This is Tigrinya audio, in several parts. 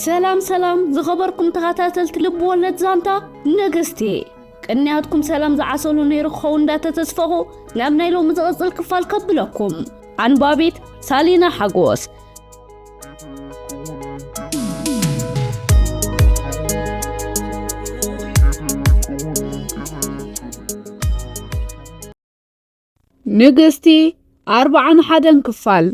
ሰላም ሰላም ዝኸበርኩም ተኸታተልቲ ልብ ወለድ ዛንታ ንግስቲ፣ ቅንያትኩም ሰላም ዝዓሰሉ ነይሩ ክኸውን እንዳተተስፈኹ ናብ ናይ ሎሚ ዝቕጽል ክፋል ከብለኩም። ኣንባቢት ሳሊና ሓጎስ። ንግስቲ ኣርብዓን ሓደን ክፋል።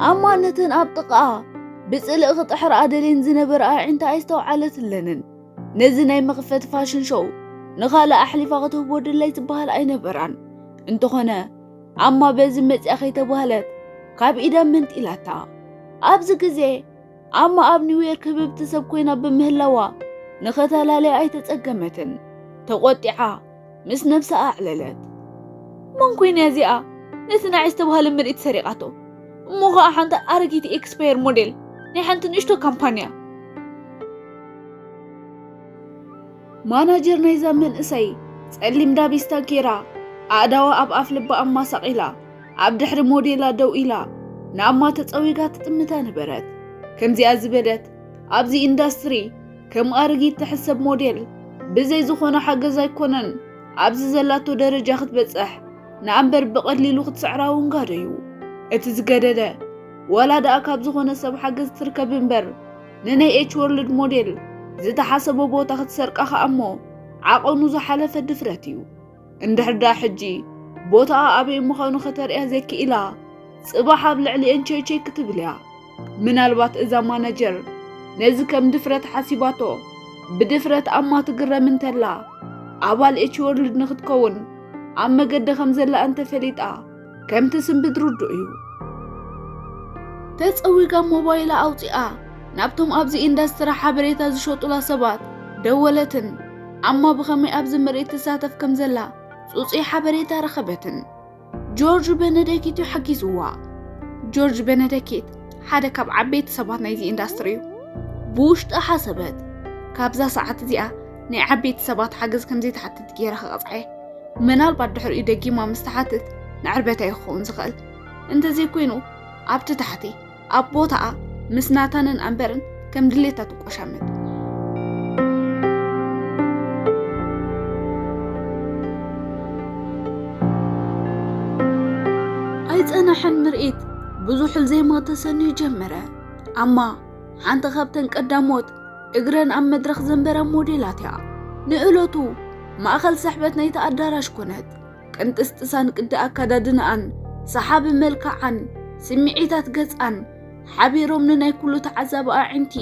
ኣማ ነተን ኣብ ጥቓኣ ብጽልኢ ክጥሕርኣ ደልየን ዝነበራ ኣዒንታ ኣይስተውዓለትለንን። ነዚ ናይ መኽፈቲ ፋሽን ሾው ንኻልእ ኣሕሊፋ ክትህቦ ድላይ ዝበሃል ኣይነበራን። እንተኾነ ኣማ በዚ መጽያ ከይተባህለት ካብ ኢዳ መንጢላታ። ኣብዚ ግዜ ኣማ ኣብ ኒውዮርክ ህብብቲ ሰብ ኮይና ብምህላዋ ንኸተላለያ ኣይተጸገመትን። ተቖጢዓ ምስ ነብሳ ኣዕለለት። መን ኮይና እዚኣ ነቲ ንዓይ ዝተባህለ ምርኢት ሰሪቓቶ? እሞ ኸኣ ሓንቲ ኣረጊት ኤክስፓየር ሞዴል ናይ ሓንቲ ንእሽቶ ካምፓንያ። ማናጀር ናይዛ መንእሰይ ጸሊም ዳቢስታ ጌራ፣ ኣእዳዋ ኣብ ኣፍ ልባ ኣማሳቒላ፣ ኣብ ድሕሪ ሞዴላ ደው ኢላ፣ ንኣማ ተጸዊጋ ትጥምታ ነበረት። ከምዚኣ ዝበለት፣ ኣብዚ ኢንዳስትሪ ከም ኣረጊት ትሕሰብ ሞዴል፣ ብዘይ ዝኾነ ሓገዝ ኣይኮነን ኣብዚ ዘላቶ ደረጃ ክትበጽሕ፣ ንኣምበር ብቐሊሉ ክትስዕራ እውን ጋዶ እዩ። እቲ ዝገደደ፣ ዋላ ደኣ ካብ ዝኾነ ሰብ ሓገዝ ትርከብ እምበር፣ ንናይ ኤች ወርልድ ሞዴል ዝተሓሰቦ ቦታ ክትሰርቃ ኸኣ እሞ ዓቐኑ ዝሓለፈ ድፍረት እዩ። እንድሕር ደኣ ሕጂ ቦታኣ ኣበይ ምዃኑ ከተርእያ ዘይክኢላ፣ ጽባሕ ኣብ ልዕሊኤን ቸይቸይ ክትብል እያ። ምናልባት እዛ ማናጀር ነዚ ከም ድፍረት ሓሲባቶ፣ ብድፍረት ኣማ ትግረም እንተላ፣ ኣባል ኤች ወርልድ ንኽትከውን ኣብ መገዲ ከም ዘላ እንተፈሊጣ፣ ከምቲ ስንብድ ርዱእ እዩ። ተጸዊጋ ሞባይላ ኣውጺኣ ናብቶም ኣብዚ ኢንዳስትሪ ሓበሬታ ዝሸጡላ ሰባት ደወለትን ኣማ ብኸመይ ኣብዚ ምርኢት ትሳተፍ ከም ዘላ ጽጹይ ሓበሬታ ረኸበትን። ጆርጅ በነደኪት እዩ ሓጊዝዋ። ጆርጅ በነደኪት ሓደ ካብ ዓበይቲ ሰባት ናይዚ ኢንዳስትሪ እዩ። ብውሽጣ ሓሰበት፣ ካብዛ ሰዓት እዚኣ ናይ ዓበይቲ ሰባት ሓገዝ ከም ዘይትሓትት ገይረ ክቐጽዓ እየ። ምናልባት ድሕሪኡ ደጊማ ምስ ትሓትት ንዕርበታ እዩ ክኸውን ዝኽእል። እንተዘይኮይኑ ኣብቲ ታሕቲ ኣብ ቦታኣ ምስ ናታንን ኣምበርን ከም ድሌታ ትቆሻመት። ኣይጸናሐን ምርኢት ብዙሕ ዜማ ተሰንዩ ጀመረ። ኣማ ሓንቲ ካብተን ቀዳሞት እግረን ኣብ መድረኽ ዘንበራ ሞዴላት እያ። ንእለቱ ማእከል ስሕበት ናይቲ ኣዳራሽ ኮነት። ቅንጥስጥሳን ቅዲ ኣከዳድንኣን፣ ሰሓቢ መልክዓን፣ ስምዒታት ገጻን ሓቢሮም ንናይ ኩሉ ተዓዛቢ ኣዒንቲ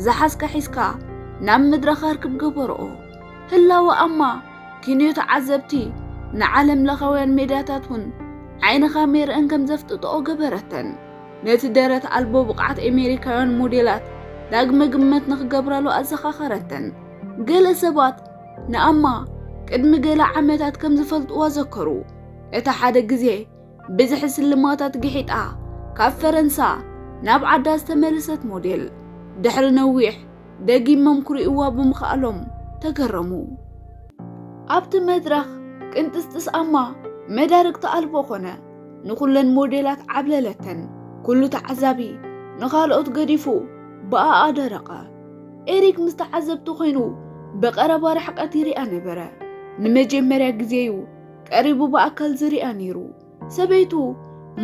ዝሓዝካ ሒዝካ ናብ መድረኽ ኣርክብ ገበርኦ። ህላወ ኣማ ኪንዮ ተዓዘብቲ ንዓለም ለኻውያን ሜድያታት እውን ዓይንኻ ሜርአን ከም ዘፍጥጥኦ ገበረተን። ነቲ ደረት ኣልቦ ብቕዓት ኣሜሪካውያን ሞዴላት ዳግመ ግመት ንኽገብራሉ ኣዘኻኸረተን። ገለ ሰባት ንኣማ ቅድሚ ገለ ዓመታት ከም ዝፈልጥዋ ዘከሩ። እቲ ሓደ ግዜ ብዝሒ ስልማታት ግሒጣ ካብ ፈረንሳ ናብ ዓዳ ዝተመልሰት ሞዴል፣ ድሕሪ ነዊሕ ደጊሞም ክርእይዋ ብምኽኣሎም ተገረሙ። ኣብቲ መድረኽ ቅንጥስጥስ ኣማ መዳርግቲ ኣልቦ ኮነ። ንኹለን ሞዴላት ዓብለለተን። ኩሉ ተዓዛቢ ንኻልኦት ገዲፉ ብኣኣ ደረቐ። ኤሪክ ምስ ተዓዘብቲ ኮይኑ ብቐረባ ርሕቀት ይሪኣ ነበረ። ንመጀመርያ ግዜዩ ቀሪቡ ብኣካል ዝሪኣ ነይሩ። ሰበይቱ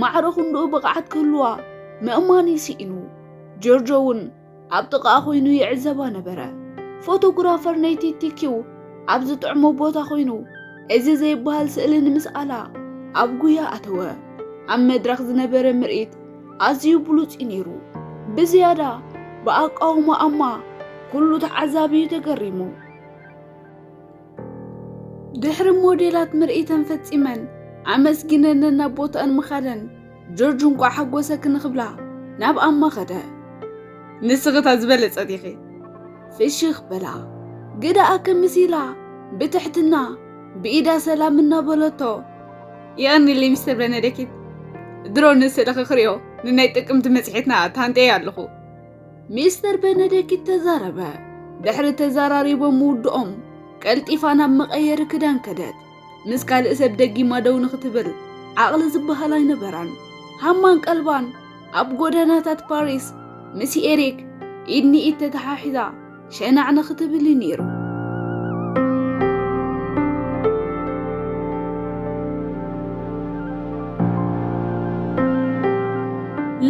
ማዕረ ክንድኡ ብቕዓት ክህልዋ ምእማን እዩ ስኢኑ። ጆርጆ እውን ኣብ ጥቓኣ ኮይኑ ይዕዘባ ነበረ። ፎቶግራፈር ናይቲ ቲኪው ኣብ ዝጥዕሞ ቦታ ኮይኑ እዚ ዘይበሃል ስእሊ ንምስኣላ ኣብ ጉያ ኣተወ። ኣብ መድረኽ ዝነበረ ምርኢት ኣዝዩ ብሉጽ እዩ ነይሩ። ብዝያዳ ብኣቃውማ ኣማ ኩሉ ተዓዛቢ እዩ ተገሪሙ። ድሕሪ ሞዴላት ምርኢተን ፈጺመን ኣመስጊነነን ናብ ቦታኣን ምኻደን፣ ጆርጅ እንቋዕ ሓጎሰኪ ንኽብላ ናብ ኣማ ኸደ። ንስኺ እታ ዝበለጸት ኢኺ። ፍሽኽ በላ። ግዳ ኣከምስ ኢላ ብትሕትና ብኢዳ ሰላም እናበለቶ። የቐንየለይ ሚስተር በነደኪት። ድሮ ንስእሊ ክኽርዮ ንናይ ጥቅምቲ መጽሔትና ታንጠየ ኣለኹ። ሚስተር በነደኪት ተዛረበ። ድሕሪ ተዛራሪቦም ምውድኦም ቀልጢፋ ናብ መቐየሪ ክዳን ከደት። ምስ ካልእ ሰብ ደጊማ ደው ንኽትብል ዓቕሊ ዝበሃል ኣይነበራን። ሃማን ቀልባን ኣብ ጎደናታት ፓሪስ ምስ ኤሪክ ኢድ ንኢድ ተተሓሒዛ ሸናዕ ንኽትብል እዩ ነይሩ።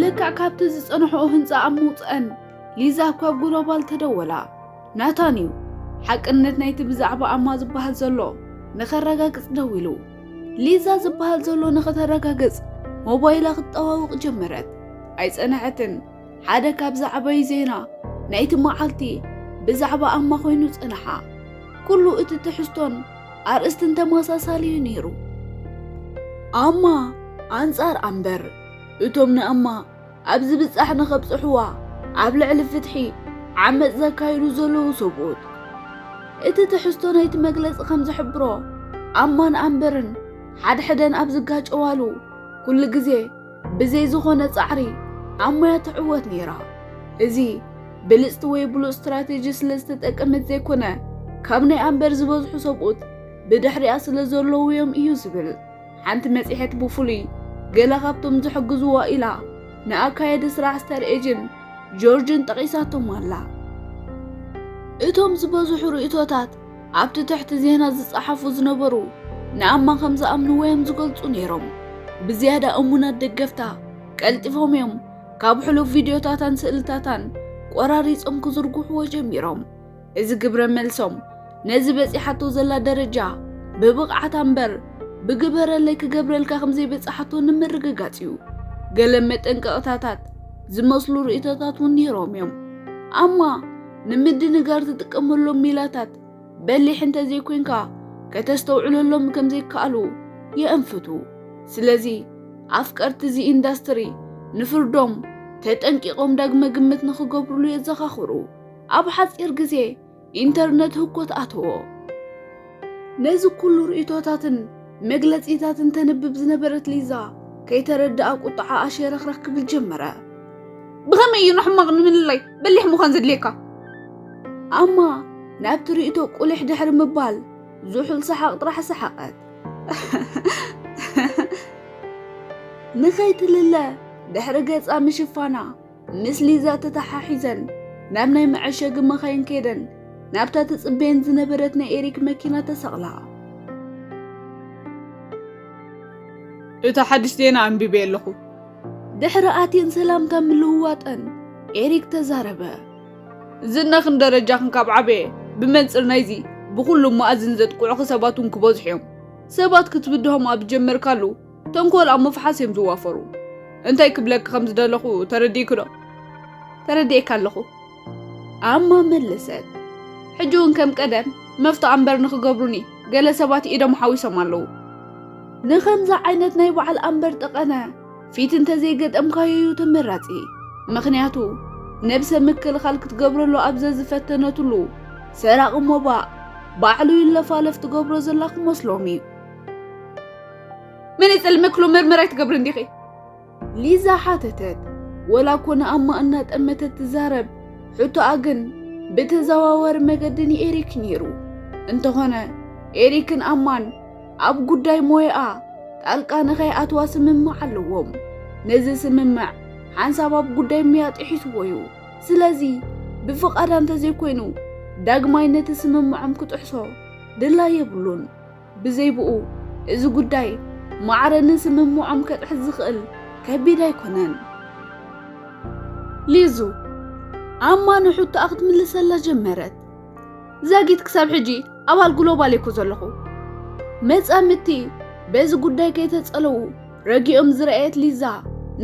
ለክዕ ካብቲ ዝጸንሕኦ ህንጻ ኣብ ምውጽአን ሊዛ ካብ ግሎባል ተደወላ። ናታን እዩ ሓቅነት ናይቲ ብዛዕባ ኣማ ዝበሃል ዘሎ ንኸረጋግጽ ደዊሉ። ሊዛ ዝበሃል ዘሎ ንኸተረጋግጽ ሞባይላ ክትጠዋውቕ ጀመረት። ኣይጸንሐትን። ሓደ ካብ ዝዓበዩ ዜና ናይቲ መዓልቲ ብዛዕባ ኣማ ኮይኑ ጸንሓ። ኩሉ እቲ ትሕዝቶን ኣርእስትን ተመሳሳሊ እዩ ነይሩ። ኣማ ኣንጻር ኣምበር፣ እቶም ንኣማ ኣብ ዝብጻሕ ንኸብጽሕዋ ኣብ ልዕሊ ፍትሒ ዓመጽ ዘካይዱ ዘለዉ ሰብኡት። እቲ ትሕዝቶ ናይቲ መግለጺ ከም ዝሕብሮ፣ ኣማን ኣምበርን ሓድሕደን ኣብ ዝጋጨዋሉ ኩሉ ግዜ ብዘይ ዝኾነ ጻዕሪ ኣብ ሞያ ትዕወት ነይራ። እዚ ብልጽቲ ወይ ብሉጽ ስትራቴጂ ስለ ዝተጠቀመት ዘይኮነ፣ ካብ ናይ ኣምበር ዝበዝሑ ሰብኡት ብድሕሪኣ ስለ ዘለዉ እዮም እዩ ዝብል። ሓንቲ መጽሔት ብፍሉይ ገለ ካብቶም ዝሕግዝዋ ኢላ ንኣካየዲ ስራሕ ስተር ኤጅን ጆርጅን ጠቒሳቶም ኣላ። እቶም ዝበዝሑ ርእይቶታት ኣብቲ ትሕቲ ዜና ዝጸሓፉ ዝነበሩ ንኣማ ከም ዝኣምንዎ እዮም ዝገልጹ ነይሮም። ብዝያዳ እሙናት ደገፍታ ቀልጢፎም እዮም ካብ ሕሉፍ ቪድዮታታን ስእልታታን ቆራሪጾም ክዝርግሕዎ ጀሚሮም። እዚ ግብረ መልሶም ነዚ በጺሓቶ ዘላ ደረጃ ብብቕዓታ እምበር ብግበረለይ ክገብረልካ ከም ዘይበጽሓቶ ንምርግጋጽ እዩ። ገለ መጠንቀቕታታት ዝመስሉ ርእይቶታት እውን ነይሮም እዮም። ኣማ ንምድንጋር ትጥቀመሎም ሚላታት በሊሕ እንተ ዘይኮይንካ ከተስተውዕለሎም ከም ዘይከኣሉ የእንፍቱ። ስለዚ ኣፍቀርቲ እዚ ኢንዳስትሪ ንፍርዶም ተጠንቂቖም ዳግመ ግምት ንኽገብርሉ የዘኻኽሩ። ኣብ ሓጺር ግዜ ኢንተርነት ህኮት ኣተዎ። ነዚ ኩሉ ርእይቶታትን መግለጺታትን ተንብብ ዝነበረት ሊዛ ከይተረድኣ ቁጥዓ ኣሸረኽረኽ ክብል ጀመረ። ብኸመይ እዩ ንሕማቕ ንምልላይ በሊሕ ምዃን ዘድልየካ? ኣማ ናብቲ ርእይቶ ቁሊሕ ድሕሪ ምባል ዝሑል ሰሓቕ ጥራሕ ሰሓቐት። ንኸይትልለ ድሕሪ ገጻ ምሽፋና ምስ ሊዛ ተተሓሒዘን ናብ ናይ መዐሸጊ መኻይን ከይደን ናብታ ትጽበየን ዝነበረት ናይ ኤሪክ መኪና ተሰቕላ። እታ ሓድሽ ዜና ኣንቢበ ኣለኹ። ድሕሪ ኣትየን ሰላምታ ምልውዋጠን ኤሪክ ተዛረበ። ዝናኽን ደረጃኽን ካብ ዓበየ ብመንጽር ናይዚ ብኹሉ መኣዝን ዘጥቅዑኺ ሰባት እውን ክበዝሑ እዮም። ሰባት ክትብድሆም ኣብ ጀመርካሉ ተንኮል ኣብ ምፍሓስ እዮም ዝዋፈሩ። እንታይ ክብለኪ ከም ዝደለኹ ተረዲእኪ ዶ? ተረዲኤካ ኣለኹ። ኣማ መለሰት። ሕጂ እውን ከም ቀደም መፍቶ ኣምበር ንኽገብሩኒ ገለ ሰባት ኢዶም ሓዊሶም ኣለዉ። ንኸምዚ ዓይነት ናይ በዓል ኣምበር ጠቐነ ፊት እንተዘይገጠምካዮ እዩ ተመራጺ። ምኽንያቱ ነብሰ ምክልኻል ክትገብረሉ ኣብ ዘዝፈተነትሉ ሰራቒ ሞባእ ባዕሉ ይለፋለፍ ትገብሮ ዘላ ክመስሎም እዩ። መነጸር ምክሉ ምርምር ኣይትገብርን ዲኺ? ሊዛ ሓተተት። ወላ እኮ ንኣማ እናጠመተት ትዛረብ፣ ሕቶኣ ግን ብተዘዋዋሪ መገዲ ንኤሪክ ነይሩ። እንተኾነ ኤሪክን ኣማን ኣብ ጉዳይ ሞያኣ ጣልቃ ንኸይኣትዋ ስምምዕ ኣለዎም። ነዚ ስምምዕ ሓንሳብ ኣብ ጉዳይ ሞያ ጥሒስዎ እዩ። ስለዚ ብፍቓዳ እንተዘይኮይኑ ዳግማይ ነቲ ስምምዖም ክጥሕሶ ድላይ የብሉን። ብዘይ ብኡ እዚ ጉዳይ ማዕረ ንስምምዖም ከጥሕስ ዝኽእል ከቢድ ኣይኮነን። ሊዙ ኣማ ንሕቶኣ ክትምልሰላ ጀመረት። ዛጊት ክሳብ ሕጂ ኣባል ግሎባል እኮ ዘለኹ። መጻምድቲ በዚ ጉዳይ ከይተጸለዉ ረጊኦም ዝረኣየት ሊዛ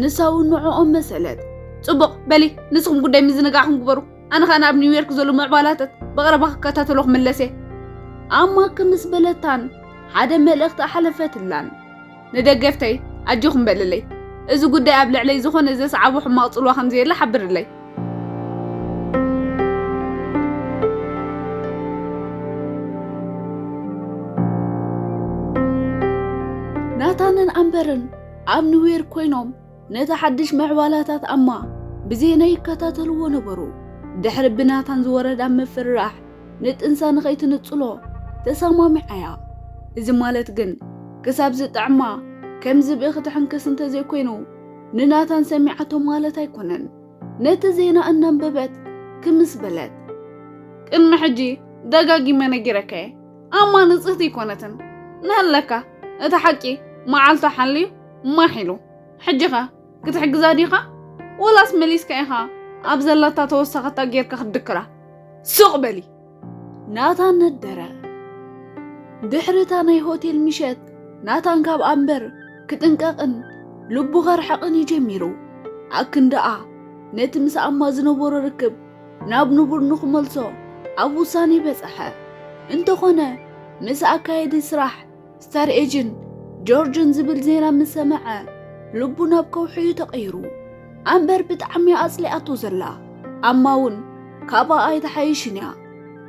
ንሳ እውን ንዕኦም መሰለት። ጽቡቕ በሊ ንስኹም ጉዳይ ምዝንጋዕኹም ግበሩ። ኣነ ኸኣ ናብ ኒውዮርክ ዘሎ ምዕባላታት ብቐረባ ክከታተሎ ክምለስ እየ። ኣማ ክምስ በለታን ሓደ መልእኽቲ ኣሕለፈትላን። ንደገፍተይ ኣጆኹም በልለይ። እዚ ጉዳይ ኣብ ልዕለይ ዝኾነ ዘስዓቦ ሕማቕ ጽልዋ ከም ዘየለ ሓብርለይ። ናታንን ኣምበርን ኣብ ኒውዮርክ ኮይኖም ነቲ ሓድሽ ምዕባላታት ኣማ ብዜና ይከታተልዎ ነበሩ። ድሕሪ ብናታን ዝወረዳ ምፍርራሕ ንጥንሳ ንኸይትንጽሎ ተሰማሚዓያ። እዚ ማለት ግን ክሳብ ዝጥዕማ ከም ዝብኢ ክትሕንክስ እንተዘይኮይኑ ንናታን ሰሚዓቶ ማለት ኣይኮነን። ነቲ ዜና እናንበበት ክምስ በለት። ቅድሚ ሕጂ ደጋጊመ ነጊረካየ። ኣማ ንጽህቲ ኣይኮነትን። ንሃለካ እቲ ሓቂ መዓልቱ ሓልዩ ማሕ ኢሉ። ሕጂኸ ክትሕግዛ ዲኻ? ወላስ መሊስካ ኢኻ ኣብ ዘላታ ተወሰኸታ ጌርካ ክትድክራ? ሱቕ በሊ። ናታን ነደረ። ድሕሪ እታ ናይ ሆቴል ምሸት ናታን ካብ ኣምበር ክጥንቀቕን ልቡ ከርሕቕን እዩ ጀሚሩ። ኣክንደኣ ነቲ ምስ ኣማ ዝነበሮ ርክብ ናብ ንቡር ንኽመልሶ ኣብ ውሳኔ በጸሐ። እንተኾነ ምስ ኣካየዲ ስራሕ ስታር ኤጅን ጆርጅን ዝብል ዜና ምስ ሰምዐ ልቡ ናብ ከውሒ እዩ ተቐይሩ። ኣምበር ብጣዕሚ ኣጽሊኣቶ ዘላ ኣማ እውን ካብኣ ኣይትሓይሽን እያ።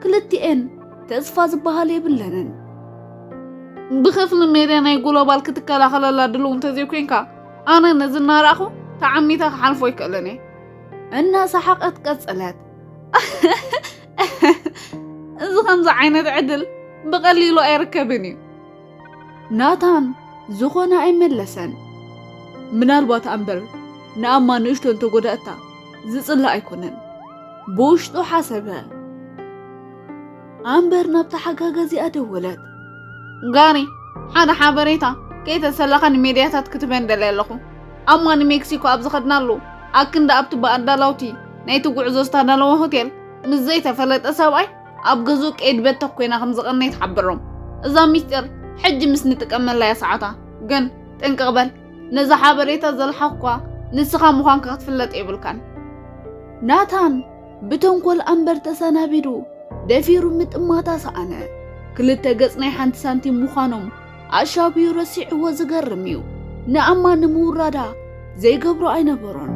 ክልቲኤን ተስፋ ዝበሃል የብለንን። ብኽፍሊ ሜድያ ናይ ግሎባል ክትከላኸለላ ድልው እንተዘይኮይንካ ኣነ ነዚ እናረኣኹ ተዓሚተ ክሓልፎ ኣይክእልን እየ። እናሰሓቐት ቀጸለት። እዚ ከምዚ ዓይነት ዕድል ብቐሊሉ ኣይርከብን እዩ። ናታን ዝኾነ ኣይመለሰን። ምናልባት ኣምበር ንኣማ ንእሽቶ እንተጎዳእታ ዝጽላእ ኣይኮነን ብውሽጡ ሓሰበ። ኣምበር ናብ ተሓጋጋዚኣ ደወለት። ጋሪ፣ ሓደ ሓበሬታ ከይተሰለኻ ንሜድያታት ክትበን ደልየ ኣለኹ። ኣማ ንሜክሲኮ ኣብ ዝኸድናሉ ኣክንዲ ኣብቲ ብኣዳለውቲ ናይቲ ጉዕዞ ዝተዳለወ ሆቴል ምስ ዘይተፈለጠ ሰብኣይ ኣብ ገዝኡ ቀይዲ በተኽ ኮይና ከም ዝቐነየት ሓብሮም። እዛ ሚስጢር ሕጂ ምስ ንጥቀመላ እያ ሰዓታ። ግን ጥንቅቕ በል፣ ነዛ ሓበሬታ ዘልሓኽኳ ንስኻ ምዃንካ ክትፍለጥ የብልካን። ናታን ብተንኮል ኣምበር ተሰናቢዱ ደፊሩ ምጥማታ ሰኣነ። ክልተ ገጽ ናይ ሓንቲ ሳንቲም ምዃኖም ኣሻብዩ ረሲዕዎ ዝገርም እዩ። ንኣማ ንምውራዳ ዘይገብሮ ኣይነበሮን።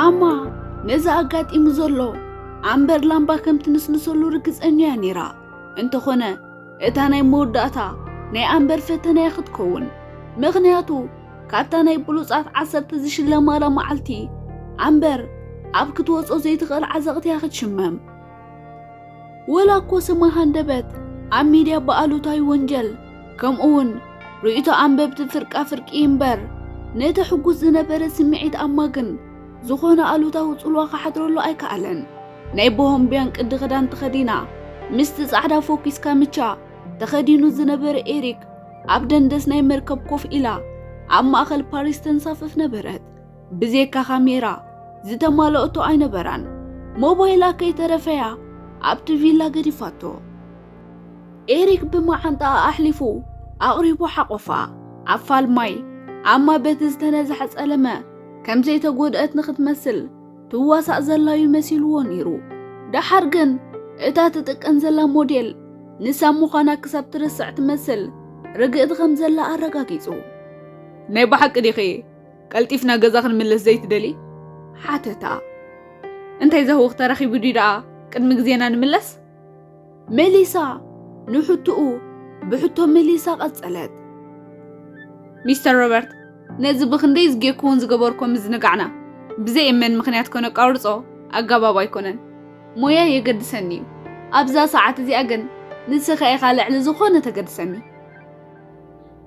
ኣማ ነዚ ኣጋጢሙ ዘሎ ኣምበር ላምባ ከም ትንስንሰሉ ርግጸኛ እያ ነይራ። እንተኾነ እታ ናይ መወዳእታ ናይ ኣምበር ፈተና እያ ክትከውን። ምኽንያቱ ካብታ ናይ ብሉጻት ዓሰርተ ዝሽለማላ መዓልቲ ኣምበር ኣብ ክትወጾ ዘይትኽእል ዓዘቕቲ እያ ክትሽመም። ወላ እኮ ስማ ሃንደበት ኣብ ሚድያ ብኣሉታዊ ወንጀል ከምኡ እውን ርእይቶ ኣንበብቲ ፍርቃ ፍርቂ እምበር ነቲ ሕጉስ ዝነበረ ስምዒት ኣማ ግን ዝኾነ ኣሉታዊ ጽልዋ ክሓድረሉ ኣይከኣለን። ናይ ቦሆምቢያን ቅዲ ክዳን ተኸዲና ምስቲ ጻዕዳ ፎኪስ ካምቻ ተኸዲኑ ዝነበረ ኤሪክ ኣብ ደንደስ ናይ መርከብ ኮፍ ኢላ ኣብ ማእከል ፓሪስ ተንሳፍፍ ነበረት። ብዜካ ካሜራ ዝተማለኦቶ ኣይነበራን። ሞባይላ ከይተረፈያ ኣብቲ ቪላ ገዲፋቶ። ኤሪክ ብመዓንጣኣ ኣሕሊፉ ኣቕሪቡ ሓቆፋ። ኣብ ፋል ማይ ኣማ በቲ ዝተነዝሐ ጸለመ ከም ዘይተጎድአት ንኽትመስል ትዋሳእ ዘላዩ መሲልዎ ነይሩ። ደሓር ግን እታ ትጥቀን ዘላ ሞዴል ንሳ ምዃና ክሳብ ትርስዕ ትመስል ርግእቲ ከም ዘላ ኣረጋጊጹ። ናይ ብሓቂ ዲኺ ቀልጢፍና ገዛ ክንምለስ ዘይትደሊ? ሓተታ። እንታይ ዘህውኽ ተረኺቡ ድዩ ደኣ ቅድሚ ግዜና ንምለስ? መሊሳ ንሕቶኡ ብሕቶ መሊሳ ቀጸለት። ሚስተር ሮበርት፣ ነዚ ብኽንደይ ዝጌኩዎን ዝገበርኮ ምዝንጋዕና ብዘይ እመን ምኽንያት ከነቋርጾ ኣገባብ ኣይኮነን። ሞያ የገድሰኒ እዩ። ኣብዛ ሰዓት እዚኣ ግን ንስኻ ኢኻ ልዕሊ ዝኾነ ተገድሰኒ።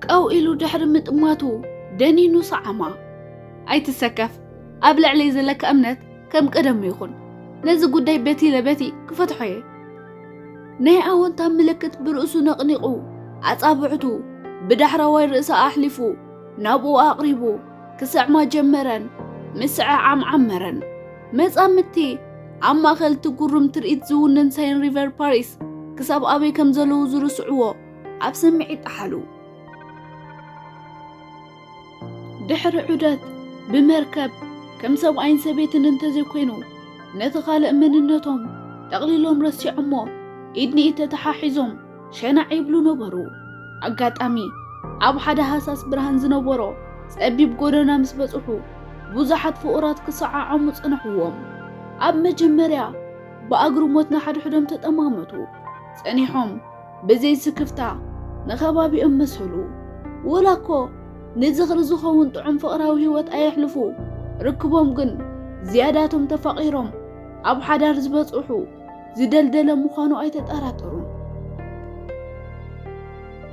ቀው ኢሉ ድሕሪ ምጥማቱ ደኒኑ ሰዓማ። ኣይትሰከፍ፣ ኣብ ልዕለይ ዘለካ እምነት ከም ቀደሙ ይኹን። ነዚ ጉዳይ በቲ ለበቲ ክፈትሖ እየ። ናይ ኣወንታ ምልክት ብርእሱ ነቕኒቑ ኣጻብዕቱ ብዳሕረዋይ ርእሳ ኣሕሊፉ ናብኡ ኣቕሪቡ ክስዕማ ጀመረን ምስዕዓም ዓመረን። መጻምድቲ ኣብ ማእከል እቲ ግሩም ትርኢት ዝውንን ሳይን ሪቨር ፓሪስ ክሳብ ኣበይ ከም ዘለዉ ዝርስዕዎ ኣብ ስምዒት ጠሓሉ። ድሕሪ ዑደት ብመርከብ ከም ሰብኣይን ሰበይትን እንተዘይኮይኑ ነቲ ካልእ መንነቶም ጠቕሊሎም ረሲዖሞ ኢድ ንኢድ ተተሓሒዞም ሸናዕ ይብሉ ነበሩ። ኣጋጣሚ ኣብ ሓደ ሃሳስ ብርሃን ዝነበሮ ጸቢብ ጎደና ምስ በጽሑ ብዙሓት ፍቑራት ክሰዓዓሙ ጸንሕዎም። ኣብ መጀመርያ ብኣግርሞት ንሓድሕዶም ተጠማመቱ። ጸኒሖም ብዘይ ስክፍታ ንኸባቢኦም መሰሉ። ወላ እኮ ንዝኽሪ ዝኸውን ጥዑም ፍቕራዊ ህይወት ኣየሕልፉ፣ ርክቦም ግን ዝያዳቶም ተፋቒሮም ኣብ ሓዳር ዝበጽሑ ዝደልደለ ምዃኑ ኣይተጠራጠሩን።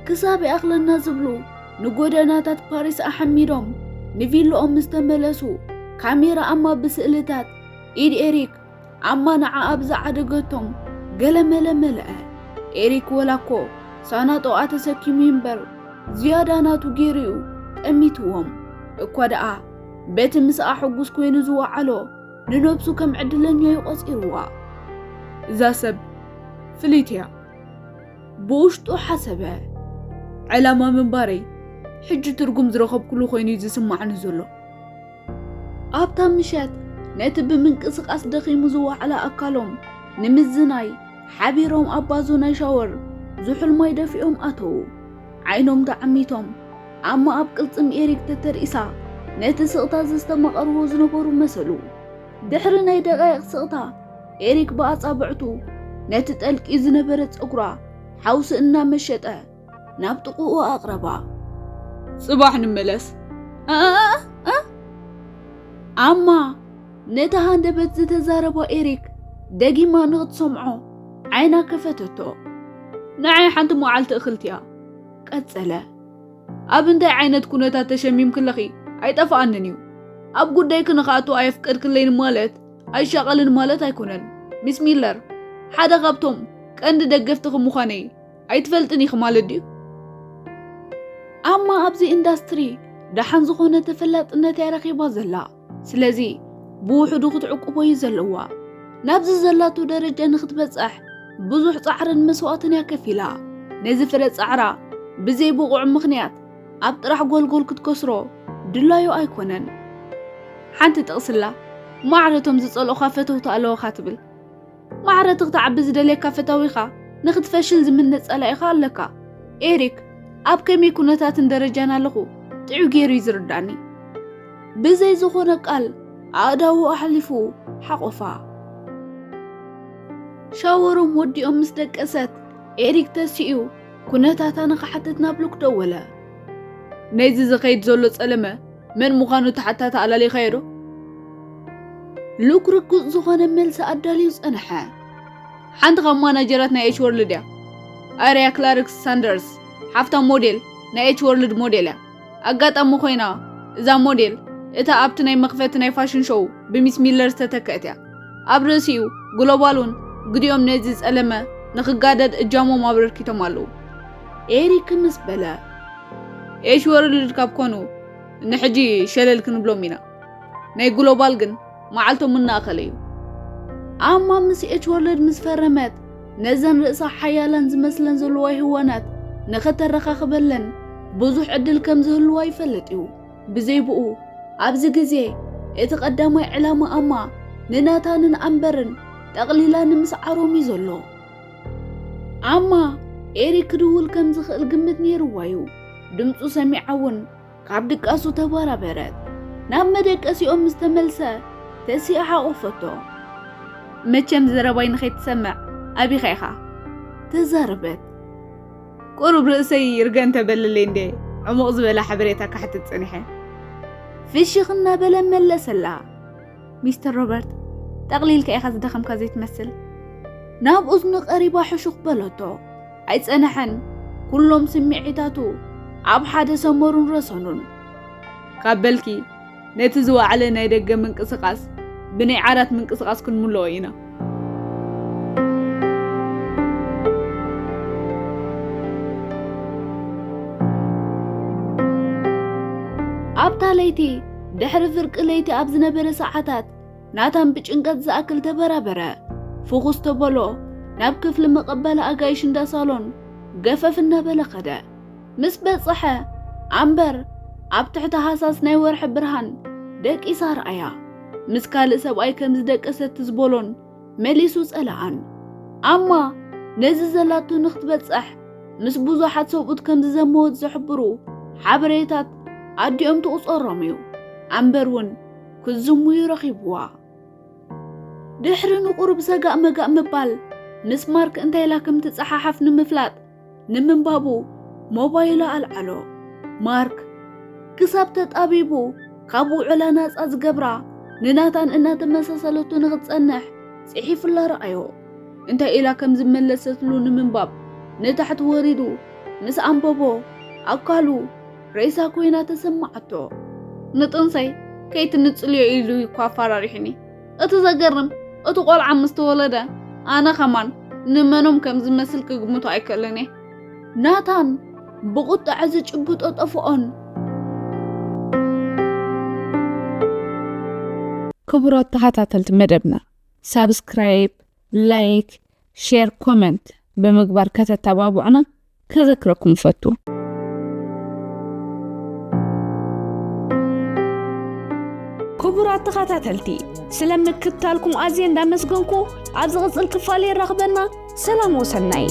ክሳብ ይኣኽለና ዝብሉ ንጎደናታት ፓሪስ ኣሐሚዶም ንቪላኦም ምስ ተመለሱ፣ ካሜራ ኣማ ብስእልታት ኢድ ኤሪክ ኣማ ንዓኣ ብዝዓደገቶም ገለመለ መለኣ። ኤሪክ ወላ እኮ ሳናጦኣ ተሰኪሙ እምበር ዝያዳ ናቱ ገይሩ እዩ ጠሚትዎም። እኳ ደኣ በቲ ምስኣ ሕጉስ ኮይኑ ዝወዓሎ ንነብሱ ከም ዕድለኛ እዩ ቆጺርዋ። እዛ ሰብ ፍልይቲ እያ። ብውሽጡ ሓሰበ። ዕላማ ምንባረይ ሕጂ ትርጉም ዝረኸብኩሉ ኮይኑ እዩ ዝስማዕኒ ዘሎ። ኣብታ ምሸት ነቲ ብምንቅስቓስ ደኺሙ ዝወዓለ ኣካሎም ንምዝናይ ሓቢሮም ኣብ ባዞ ናይ ሻወር ዝሑል ማይ ደፊኦም ኣተዉ። ዓይኖም ተዓሚቶም ኣማ ኣብ ቅልጽም ኤሪክ ተተርኢሳ ነቲ ስቕታ ዘስተማቐርዎ ዝነበሩ መሰሉ። ድሕሪ ናይ ደቓይቕ ስቕታ ኤሪክ ብኣጻብዕቱ ነቲ ጠልቂ ዝነበረ ጸጉራ ሓውሲ እናመሸጠ ናብ ጥቕኡ ኣቕረባ። ጽባሕ ንመለስ። እ? እ? ኣማ ነቲ ሃንደበት ዝተዛረቦ ኤሪክ ደጊማ ንኽትሰምዖ ዓይና ከፈተቶ። ንዓይ ሓንቲ መዓልቲ እኽልቲ እያ። ቀጸለ። ኣብ እንታይ ዓይነት ኩነታት ተሸሚምክለኺ ኣይጠፍኣንን እዩ። ኣብ ጉዳይኪ ንኽኣቱ ኣየፍቀድክለይን ማለት ኣይሻቐልን ማለት ኣይኮነን። ሚስ ሚለር ሓደ ካብቶም ቀንዲ ደገፍትኺ ምዃነይ ኣይትፈልጥን ኢኺ ማለት ድዩ? ኣማ ኣብዚ ኢንዳስትሪ ደሓን ዝኾነ ተፈላጥነት እያ ረኺባ ዘላ። ስለዚ ብውሕዱ ክትዕቁቦ እዩ ዘለዋ። ናብዚ ዘላቶ ደረጃ ንኽትበጽሕ ብዙሕ ጻዕርን መስዋእትን እያ ከፊላ። ነዚ ፍረ ጻዕራ ብዘይ ብቑዕ ምኽንያት ኣብ ጥራሕ ጎልጎል ክትከስሮ ድላዩ ኣይኮነን። ሓንቲ ጥቕስላ ማዕረቶም ዝጸልኦኻ ፈተውቲ ኣለውኻ ትብል። ማዕረ ትኽትዓቢ ዝደልየካ ፈታዊኻ ንኽትፈሽል ዝምነ ጸላኢኻ ኣለካ። ኤሪክ ኣብ ከመይ ኩነታትን ደረጃን ኣለኹ ጥዑይ ገይሩ እዩ ዝርዳኒ። ብዘይ ዝኾነ ቃል ኣእዳዉ ኣሕሊፉ ሓቖፋ። ሻወሮም ወዲኦም ምስ ደቀሰት ኤሪክ ተሲኡ ኩነታታ ንኽሓትት ናብ ሉክ ደወለ። ነዚ ዝኸይድ ዘሎ ጸለመ መን ምዃኑ ተሓታቲ ኣላሊኻዮ ዶ? ሉክ ርጉጽ ዝኾነ መልሲ ኣዳልዩ ጸንሐ። ሓንቲ ካብ ማናጀራት ናይ ኤች ወርልድ እያ። ኣርያ ክላርክ ሳንደርስ ሓፍታ ሞዴል ናይ ኤች ወርልድ ሞዴል እያ። ኣጋጣሚ ኮይና እዛ ሞዴል እታ ኣብቲ ናይ መኽፈቲ ናይ ፋሽን ሾው ብሚስ ሚለር ዝተተከእት እያ። ኣብ ርእሲኡ ግሎባል እውን ግዲኦም ነዚ ጸለመ ንኽጋደድ እጃሞም ኣበርኪቶም ኣለዉ። ኤሪክ ምስ በለ ኤሽ ወርልድ ካብ ኮኑ ንሕጂ ሸለል ክንብሎም ኢና። ናይ ግሎባል ግን መዓልቶም እናኣኸለ እዩ። ኣማ ምስ ኤች ወርልድ ምስ ፈረመት ነዘን ርእሳ ሓያላን ዝመስለን ዘለዋ ህዋናት ንኸተረኻኽበለን ብዙሕ ዕድል ከም ዝህልዋ ይፈልጥ እዩ። ብዘይ ብኡ ኣብዚ ግዜ እቲ ቀዳማይ ዕላማ ኣማ ንናታንን ኣምበርን ጠቕሊላ ንምስዓሮም እዩ ዘሎ። ኣማ ኤሪክ ክድውል ከም ዝኽእል ግምት ነይርዋ እዩ። ድምፁ ሰሚዓ እውን ካብ ድቃሱ ተበራበረት። ናብ መደቀሲኦም ምስ ተመልሰ ተሲኣ ሓቆፈቶ። መቸም ዘረባይ ንኸይትሰምዕ ኣቢኻ ኢኻ ተዛረበት። ቁሩብ ርእሰይ ይርገ እንተበለለይ እንዴ ዕሙቕ ዝበለ ሓበሬታ ካሕትት ጸኒሐ። ፍሽኽ እናበለ መለሰላ። ሚስተር ሮበርት፣ ጠቕሊልካ ኢኻ ዝደኸምካ ዘይትመስል። ናብ እዝኑ ቀሪባ ሕሹኽ በለቶ። ኣይጸነሐን። ኩሎም ስምዒታቱ ኣብ ሓደ ሰመሩን ረሰኑን። ካብ በልኪ ነቲ ዝወዓለ ናይ ደገ ምንቅስቓስ ብናይ ዓራት ምንቅስቓስ ክንምልኦ ኢና። ኣብታ ለይቲ ድሕሪ ፍርቂ ለይቲ ኣብ ዝነበረ ሰዓታት ናታን ብጭንቀት ዝኣክል ተበራበረ። ፍኹስ ተበሎ ናብ ክፍሊ መቐበሊ ኣጋይሽ እንዳ ሳሎን ገፈፍ እናበለ ኸደ። ምስ በጽሐ ኣምበር ኣብ ትሕቲ ሃሳስ ናይ ወርሒ ብርሃን ደቂሳ ረኣያ። ምስ ካልእ ሰብኣይ ከም ዝደቀሰት ዝበሎን መሊሱ ጸላኣን። ኣማ ነዚ ዘላቶ ንኽትበጽሕ ምስ ብዙሓት ሰብኡት ከም ዝዘመወት ዝሕብሩ ሓበሬታት ኣዲኦም ትቑጸሮም እዩ። ኣምበር እውን ክዝሙዩ ረኺብዋ። ድሕሪ ንቁሩብ ሰጋእ መጋእ ምባል ምስ ማርክ እንታይ ኢላ ከም ትጸሓሓፍ ንምፍላጥ ንምንባቡ ሞባይሉ ኣልዓሎ። ማርክ ክሳብ ተጣቢቡ ካብ ውዕላ ናጻ ዝገብራ ንናታን እናተመሳሰለቱ ንኽትጸንሕ ጽሒፉላ ረኣዮ። እንታይ ኢላ ከም ዝመለሰትሉ ንምንባብ ንታሕቲ ወሪዱ ምስ ኣንበቦ፣ ኣካሉ ሬሳ ኮይና ተሰማዓቶ። ንጥንሰይ ከይትንጽልዮ ኢሉ እኳ ኣፈራሪሑኒ። እቲ ዘገርም፣ እቲ ቆልዓ ምስ ተወለደ፣ ኣነ ኸማን ንመኖም ከም ዝመስል ክግምቶ ኣይክእልን እየ። ናታን ብቑጥዐ ዝጭብጦ ጠፍኦን። ክቡራት ተኸታተልቲ መደብና፣ ሳብስክራይብ፣ ላይክ፣ ሼር፣ ኮመንት ብምግባር ከተተባብዑና ከዘክረኩም እፈቱ። ክቡራት ተኸታተልቲ፣ ስለ ምክትታልኩም ኣዝየ እንዳመስገንኩ፣ ኣብ ዝቕጽል ክፋል የራኽበና። ሰላም ወሰናይ።